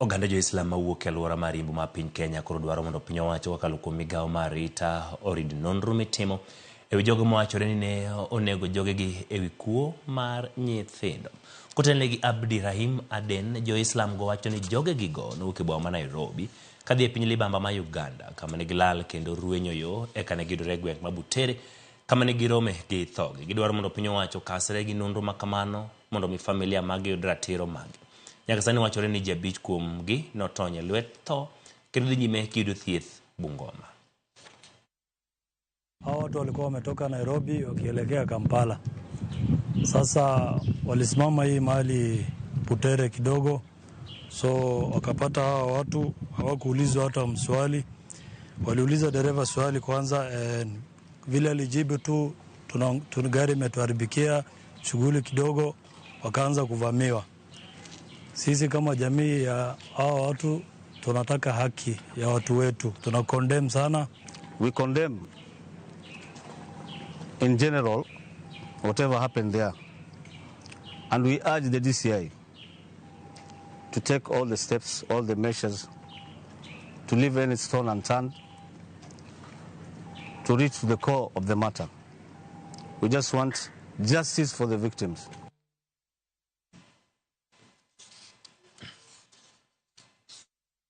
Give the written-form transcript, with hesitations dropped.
Oganda jo-Islam mawuok e alwora mar Imbo ma piny Kenya koro dwaro mondo piny owacho kokalo kuom migawo mar arita orid nonro mitimo e wi jogo mawachore ni ne onego jogegi e wi kuo mar nyithindo. Kotelne gi Abdi Rahim Aden, jo-Islam go wacho ni jogegigo nowuok e boma ma Nairobi kadhi e piny libamba ma Uganda kama ne gilal kendo ruenyo yo eka ne giyudore e gweng' ma Butere kama ne girome gi thogi. Gidwaro mondo piny owacho okasre gi nonro ma kamano mondo mi familia maggi oyud ratiro maggi. Nyaka sani wachore ni ji abich kuomgi notony e lwet tho kendo dhi nyime kiyudo thieth Bungoma. Hawa watu walikuwa wametoka Nairobi wakielekea Kampala. Sasa walisimama hii mahali Butere kidogo, so wakapata hawa watu hawakuulizwa hata mswali. Waliuliza dereva swali kwanza, vile alijibu tu tuna gari imetuharibikia shughuli kidogo, wakaanza kuvamiwa. Sisi kama jamii ya hawa watu tunataka haki ya watu wetu, tuna condemn sana. We condemn in general whatever happened there, and we urge the DCI to take all the steps, all the measures to leave any stone unturned, to reach to the core of the matter. We just want justice for the victims.